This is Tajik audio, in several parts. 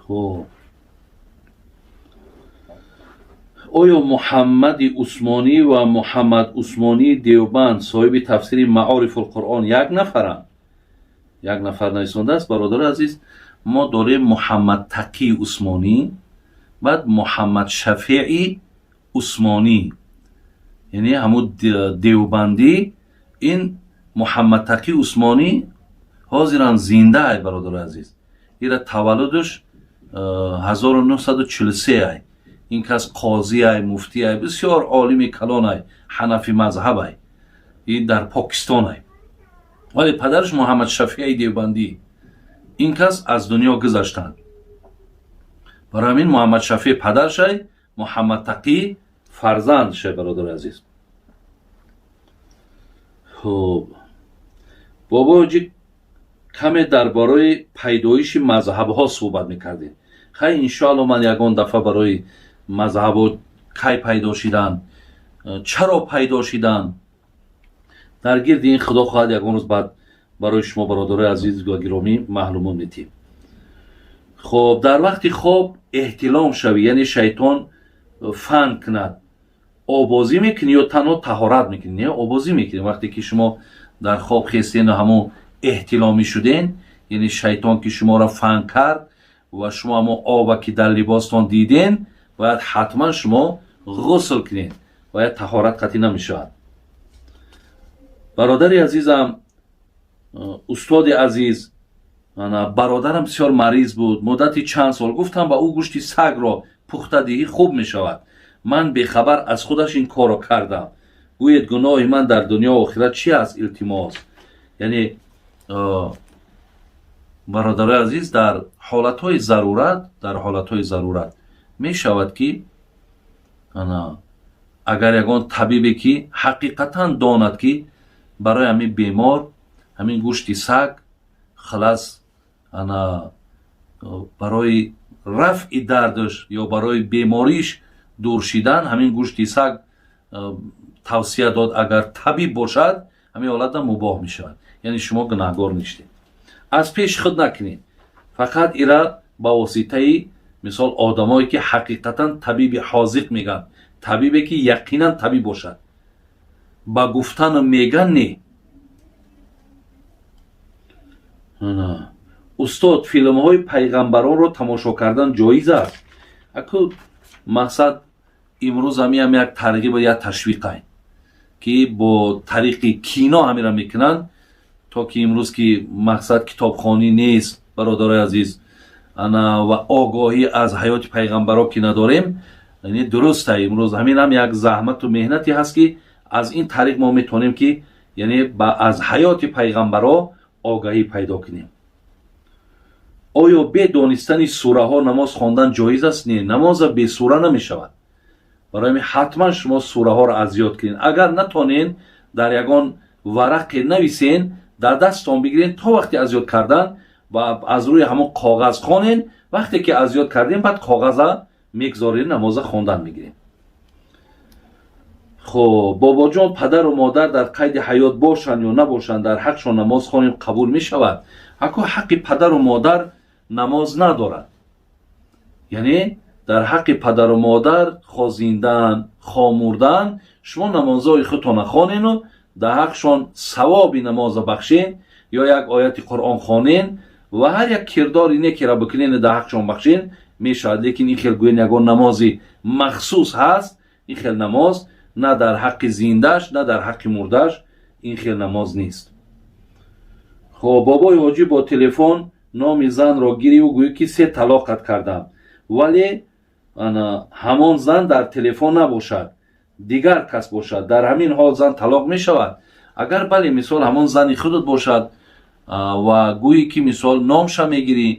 Хуб, оё Муҳаммади Усмонӣ ва Муҳаммад Усмонии Девбанд, соҳиби тафсири Маорифулқуръон, як нафаранд? Як нафар нависондааст. Бародари азиз, мо дорем Муҳаммад Тақии Усмонӣ, баъд Муҳаммад Шафеи Усмонӣ, яъне ҳамун девбандӣ. Ин Муҳаммад Тақӣ Усмонӣ ҳозирам зинда ай, бародари азиз. Ира таваллудаш 1943 ай. Ин кас қозӣ ай, муфтӣ ай, бисёр олими калон ай, ҳанафи мазҳаб ай. Ин дар Покистон ай, вале падараш Муҳаммад Шафеи Девбандӣ, ин кас аз дунё гузаштанд. Барои ҳамин Муҳаммад Шафеъ падарш ай, Муҳаммад Тақӣ фарзандш ай, бародари азиз. Хуб, бобоҷи, каме дар бораи пайдоиши мазҳабҳо суҳбат мекардем. Хай, иншоалло, ман ягон дафъа барои мазҳабҳо кай пайдо шиданд, чаро пайдо шиданд, дар гирди ин, худо хоҳад, ягон рӯз баъд барои шумо, бародарои азиз ва гиромӣ, маълумот медиҳем. Хоб, дар вақти хоб эҳтилом шавӣ, яъне шайтон фан кунад, обозӣ мекунӣ ё танҳо таҳорат мекунӣ? Не, обозӣ мекунӣ. Вақте ки шумо дар хоб хестену ҳамон эҳтиломӣ шуден, яъне шайтон ки шуморо фан кард ва шумо ҳамон оба ки дар либостон диден, бояд ҳатман шумо ғусл кунед, бояд таҳорат қатъӣ намешавад. Бародари азизам, устоди азиз, бародарам бисёр мариз буд муддати чанд сол. Гуфтам ба ӯ, гӯшти сагро пухта диҳӣ, хуб мешавад. Ман бехабар аз худаш ин корро кардам. Гӯед, гуноҳи ман дар дунё охират чи аст, илтимос. Яъне, бародарои азиз, дар ҳолатҳои зарурат, дар ҳолатҳои зарурат мешавад ки агар ягон табибе ки ҳақиқатан донад, ки барои ҳамин бемор ҳамин гӯшти саг халас ана барои рафъи дардаш ё барои бемориш дур шидан ҳамин гӯшти саг тавсия дод, агар табиб бошад, ҳамин ҳолатда мубоҳ мешавад, яъне шумо гунаҳгор нештед. Аз пеши худ накунед, фақат ира ба воситаи, мисол, одамое ки ҳақиқатан табиби ҳозиқ мегӯянд, табибе ки яқинан табиб бошад, ба гуфтану меган не. Устод, филмҳои пайғамбаронро тамошо кардан ҷоиз аст? Аку, мақсад, имрӯз ҳамиам як тарғибу як ташвиқай, ки бо тариқи кино ҳамира мекунанд, то ки имрӯз ки мақсад китобхонӣ нест, бародарои азиз, ана ва огоҳӣ аз ҳаёти пайғамбаро ки надорем. Яъне дуруста, имрӯз ҳаминам як заҳмату меҳнате ҳаст, ки аз ин тариқ мо метавонем, ки яъне аз ҳаёти пайғамбаро огаҳӣ пайдо кунем. Оё бе донистани сураҳо намоз хондан ҷоиз аст? Не, намоза бе сура намешавад. Барои ҳамин ҳатман шумо сураҳоро аз ёд кунед. Агар натонен, дар ягон варақе нависен, дар дасттон бигирен, то вақте аз ёд кардан ва аз рӯи ҳамон коғаз хонен. Вақте ки аз ёд кардем, баъд коғаза мегзорем, намоза хондан мегирем. Хуб, бобоҷон, падару модар дар қайди ҳаёт бошанд ё набошанд, дар ҳақшон намоз хонем, қабул мешавад? Аку, ҳаққи падару модар намоз надорад. Яъне дар ҳаққи падару модар, хо зиндаан, хо мурдаан, шумо намозҳои худтона хонену дар ҳақшон савоби намоза бахшен ё як ояти Қуръон хонен ва ҳар як кирдори некера бикунен, дар ҳақшон бахшен мешавад. Лекин ин хел гӯен, ягон намози махсус ҳаст, ин хел намоз на дар ҳаққи зиндааш, на дар ҳаққи мурдааш ин хел намоз нест. Хоб, бобои ҳоҷӣ, бо телефон номи занро гириву гӯӣ, ки се талоқат кардам, вале ҳамон зан дар телефон набошад, дигар кас бошад, дар ҳамин ҳол зан талоқ мешавад? Агар бале, мисол, ҳамон зани худат бошад ва гӯӣ, ки мисол номша мегирӣ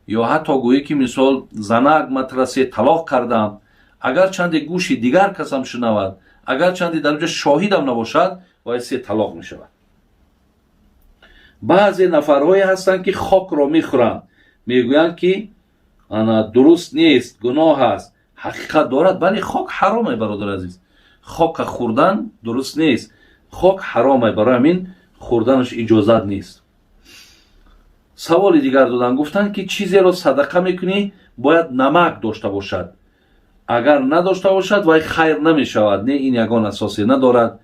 ё ҳатто гӯӣ, ки мисол, занак, матра се талоқ кардам, агар чанде гӯши дигар касам шунавад, агар чанде дар онҷо шоҳидам набошад, вай се талоқ мешавад. Баъзе нафарҳое ҳастанд, ки хокро мехӯранд, мегӯянд, ки ана дуруст нест, гуноҳ аст. Ҳақиқат дорад? Бале, хок ҳароме, бародар азиз. Хока хӯрдан дуруст нест, хок ҳароме, барои ҳамин хӯрданаш иҷозат нест. Саволи дигар доданд, гуфтанд ки чизеро садақа мекунӣ, бояд намак дошта бошад, агар надошта бошад, вай хайр намешавад. Не, ин ягон асосе надорад.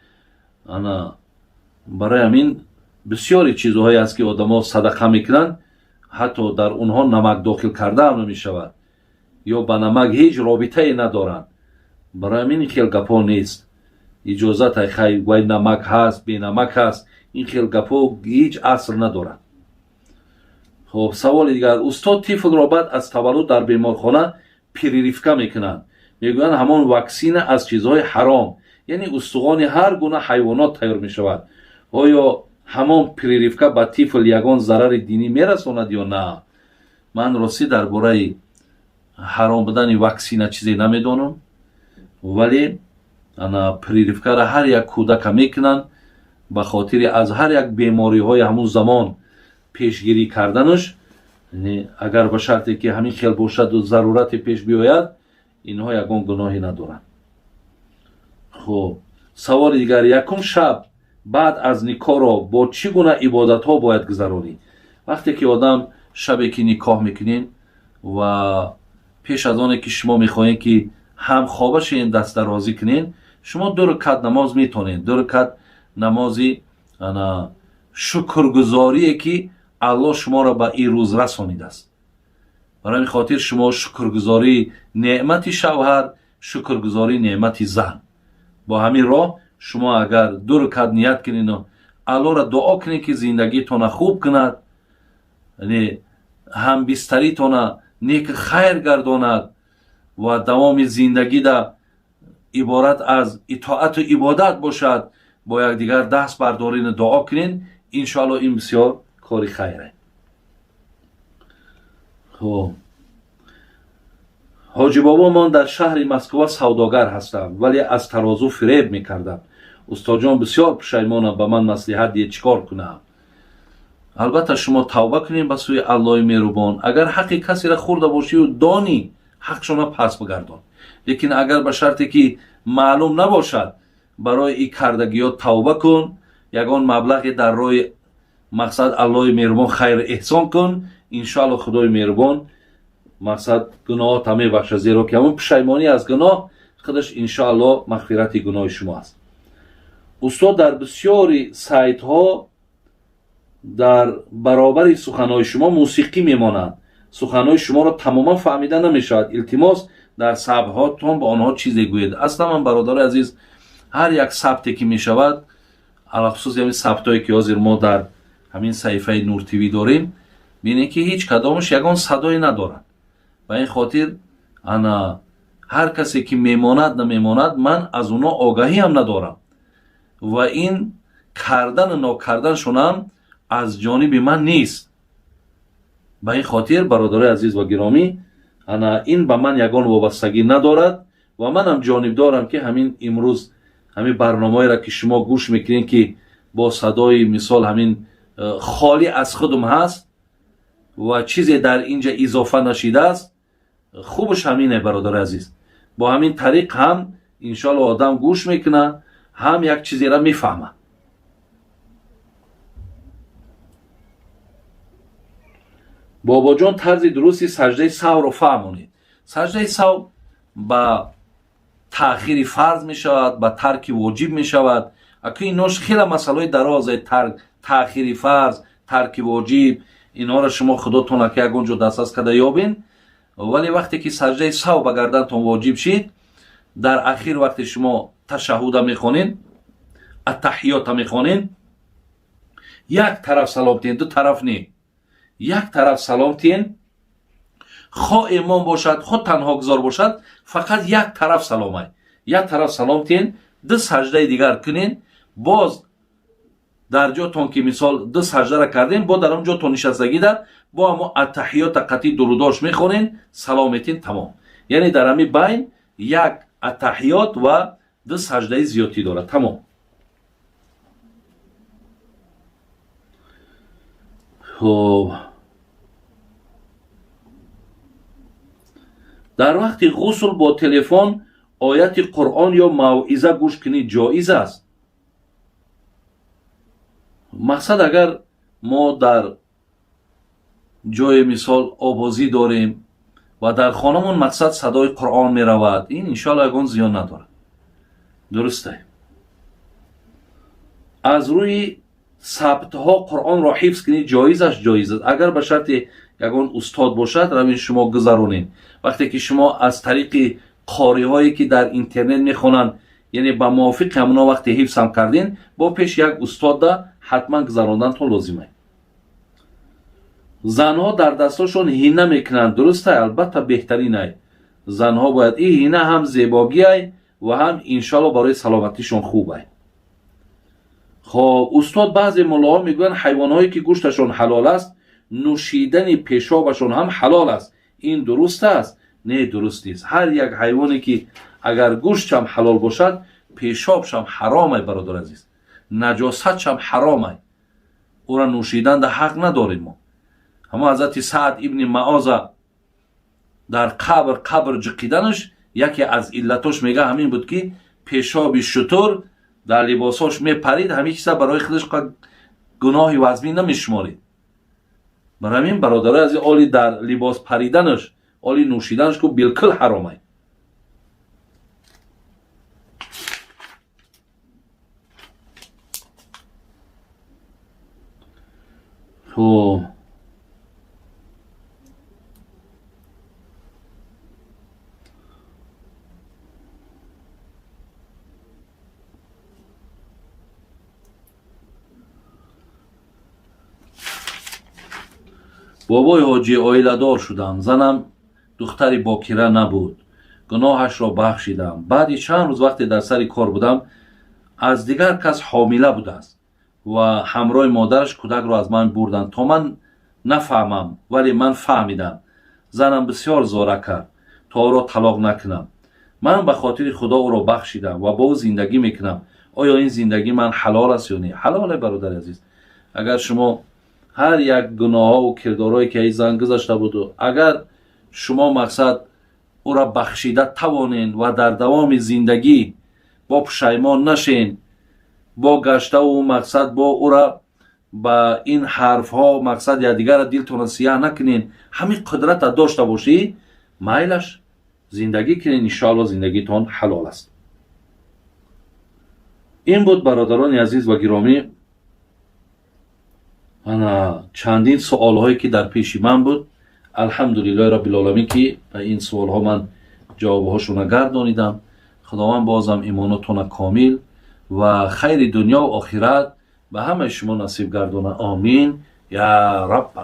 Ана барои ҳамин бисёри чизҳое аст, ки одамо садақа мекунанд, ҳатто дар онҳо намак дохил кардаам намешавад ё ба намак ҳеҷ робитае надоранд. Барои ҳамин ин хел гапҳо нест. Иҷозат хай, вай намак ҳаст, бенамак ҳаст, ин хел гапҳо ҳеҷ асл надорад. Хоб, саволи дигар: устод, тифлро баъд аз таваллуд дар беморхона прививка мекунанд, мегӯянд ҳамон ваксина аз чизҳои ҳаром, яъне устухони ҳар гуна ҳайвонот тайёр мешавад. Оё ҳамон прививка ба тифл ягон зарари динӣ мерасонад ё на? Ман ростӣ дар бораи ҳаром будани ваксина чизе намедонам, вале ана прививкаро ҳар як кӯдака мекунанд ба хотири аз ҳар як бемориҳои ҳамун замон пешгирӣ карданаш. Агар ба шарте ки ҳамин хел бошаду зарурате пеш биёяд, инҳо ягон гуноҳе надоранд. Хуб, саволи дигар: якум шаб баъд аз никоҳро бо чӣ гуна ибодатҳо бояд гузаронӣ? Вақте ки одам шабе ки никоҳ мекунед ва пеш аз оне ки шумо мехоҳед ки ҳамхоба шавед, дастдарозӣ кунед, шумо ду рукат намоз метонед, ду рукат намози ана шукргузорие ки Аллоҳ шуморо ба ин рӯз расонидааст. Барои ҳамин хотир шумо шукргузории неъмати шавҳар, шукргузории неъмати зан, бо ҳамин роҳ шумо агар ду рукат ният кунеду Аллоҳро дуо кунед, ки зиндагитона хуб кунад, яъне ҳамбистаритона нек хайр гардонад ва давоми зиндагида иборат аз итоату ибодат бошад, бо якдигар даст бардорину дуо кунед, иншоалло ин бисёр кори хайре. Хуб, ҳоҷи бобо, ман дар шаҳри Москва савдогар ҳастам, вале аз тарозу фиреб мекардам. Устодҷон, бисёр пушаймонам, ба ман маслиҳат диҳед, чӣ кор кунам? Албатта, шумо тавба кунед ба сӯи Аллоҳи меҳрубон. Агар ҳаққи касеро хӯрда бошию донӣ, ҳақшона пас бигардон. Лекин агар ба шарте ки маълум набошад, барои ин кардагиҳо тавба кун, ягон маблағе дар роҳи мақсад Аллоҳи меҳрубон хайр эҳсон кун. Иншоалло, Худои меҳрубон мақсад гуноҳота мебахшад, зеро ки ҳамон пушаймонӣ аз гуноҳ худаш иншоалло мағфирати гуноҳи шумо аст. Устод, дар бисёри сайтҳо дар баробари суханҳои шумо мусиқӣ мемонанд, суханҳои шуморо тамоман фаҳмида намешавад. Илтимос, дар сабтҳотон ба онҳо чизе гӯед. Аслан ман, бародарои азиз, ҳар як сабте ки мешавад, алахусус ҳамин сабтҳое ки ҳозир мо дар ҳамин саҳифаи Нур ТВ дорем, бинед ки ҳеҷ кадомаш ягон садое надорад. Ба ин хотир ана ҳар касе ки мемонад, намемонад, ман аз онҳо огаҳиам надорам ва ин кардану нокарданшонам аз ҷониби ман нест. Ба ин хотир, бародарои азиз ва гиромӣ, ана ин ба ман ягон вобастагӣ надорад ва манам ҷонибдорам, ки ҳамин имрӯз ҳамин барномаеро ки шумо гӯш мекунед, ки бо садои мисол ҳамин холӣ аз худум ҳаст ва чизе дар инҷа изофа нашидааст. Хубаш ҳамине, бародари азиз, бо ҳамин тариқ ҳам иншоалло одам гӯш мекунад, ҳам як чизеро мефаҳмад. Бобоҷон, тарзи дурусти саҷдаи саҳвро фаҳмонед. Саҷдаи саҳв ба таъхири фарз мешавад, ба тарки воҷиб мешавад. Аку инош хеле масъалаҳои дарозе, таъхири фарз, тарки воҷиб, инҳоро шумо худотон ака ягон ҷо дастрас карда ёбен. Вале вақте ки саҷдаи саҳв ба гардантон воҷиб шид, дар ахир вақте шумо ташаҳҳуда мехонед, аттаҳиёта мехонед, як тараф салом тиҳен, ду тараф не, як тараф салом тиҳен. Хо имом бошад, хо танҳогузор бошад, фақат як тараф саломай, як тараф салом тиҳен, ду саҷдаи дигар кунен. Боз дар ҷотон ки мисол ду саҷдара кардем, бо дар он ҷотон нишастагида бо ҳамо аттаҳиёта қатъи дурудош мехонен, салом метин, тамом. Яъне дар ҳамин байн як аттаҳиёт ва ду саҷдаи зиёдтӣ дорад, тамом. Хуб, дар вақти ғусл бо телефон ояти Қуръон ё мавъиза гӯш кунӣ ҷоиз аст? Мақсад, агар мо дар ҷои мисол обозӣ дорем ва дар хонамон мақсад садои Қуръон меравад, ин иншоалло ягон зиён надорад. Дурусте, аз рӯи сабтҳо Қуръонро ҳифз кунӣ ҷоиз аст, ҷоиз аст, агар ба шарти ягон устод бошад, равин шумо гузаронед. Вақте ки шумо аз тариқи қориҳое ки дар интернет мехонанд, яъне ба мувофиқи ҳамоно вақте ҳифзам кардин, бо пеш як устодда ҳатман гузарондантон лозим аст. Занҳо дар дастошон ҳина мекунанд, дуруст ай? Албатта, беҳтарин ай. Занҳо бояд ин ҳина ҳам зебогӣ ай ва ҳам иншоалло барои саломатишон хуб ай. Хоб, устод, баъзе муллоҳо мегӯянд, ҳайвонҳое ки гӯшташон ҳалол аст, нӯшидани пешобашон ҳам ҳалол аст. Ин дуруст аст? Не, дуруст нест. Ҳар як ҳайвоне ки агар гӯштшам ҳалол бошад, пешобшам ҳаромай, бародар азиз, наҷосатшам ҳаромай, ӯра нӯшиданда ҳақ надорем мо. Ҳамо ҳазрати Саъд ибни Маоза дар қабр ҷиқиданаш яке аз иллатош мега ҳамин буд, ки пешоби шутур дар либосҳош мепарид, ҳамин чиза барои худаш гуноҳи вазмин намешуморид. Барои ҳамин, бародарои азиз, оли дар либос париданаш, оли нӯшиданаш ку билкул ҳаромай. Хуб, бобои ҳоҷӣ, оиладор шудам, занам духтари бокира набуд, гуноҳашро бахшидам. Баъди чанд рӯз, вақте дар сари кор будам, аз дигар кас ҳомила будааст ва ҳамроҳи модараш кӯдакро аз ман бурданд, то ман нафаҳмам, вале ман фаҳмидам. Занам бисёр зора кард, то ӯро талоқ накунам. Ман ба хотири Худо ӯро бахшидам ва бо ӯ зиндагӣ мекунам. Оё ин зиндагии ман ҳалол аст ё не? Ҳалоле, бародари азиз. Агар шумо ҳар як гуноҳҳову кирдорҳое ки ай зан гузашта буду, агар шумо мақсад ӯра бахшида тавонен ва дар давоми зиндагӣ бо пушаймон нашен, бо гаштаву мақсад бо ӯра ба ин ҳарфҳо мақсад якдигарра дилтонро сияҳ накунен, ҳамин қудрата дошта бошӣ, майлаш, зиндагӣ кунен, иншоалло зиндагитон ҳалол аст. Ин буд, бародарони азиз ва гиромӣ, ана чандин суолҳое ки дар пеши ман буд. Алҳамдулиллоҳи роббилоламин, ки ба ин суолҳо ман ҷавобҳошона гардонидам. Худованд бозам имонотона комил ва хайри дунё охират ба ҳамаи шумо насиб гардона. Омин я раббал.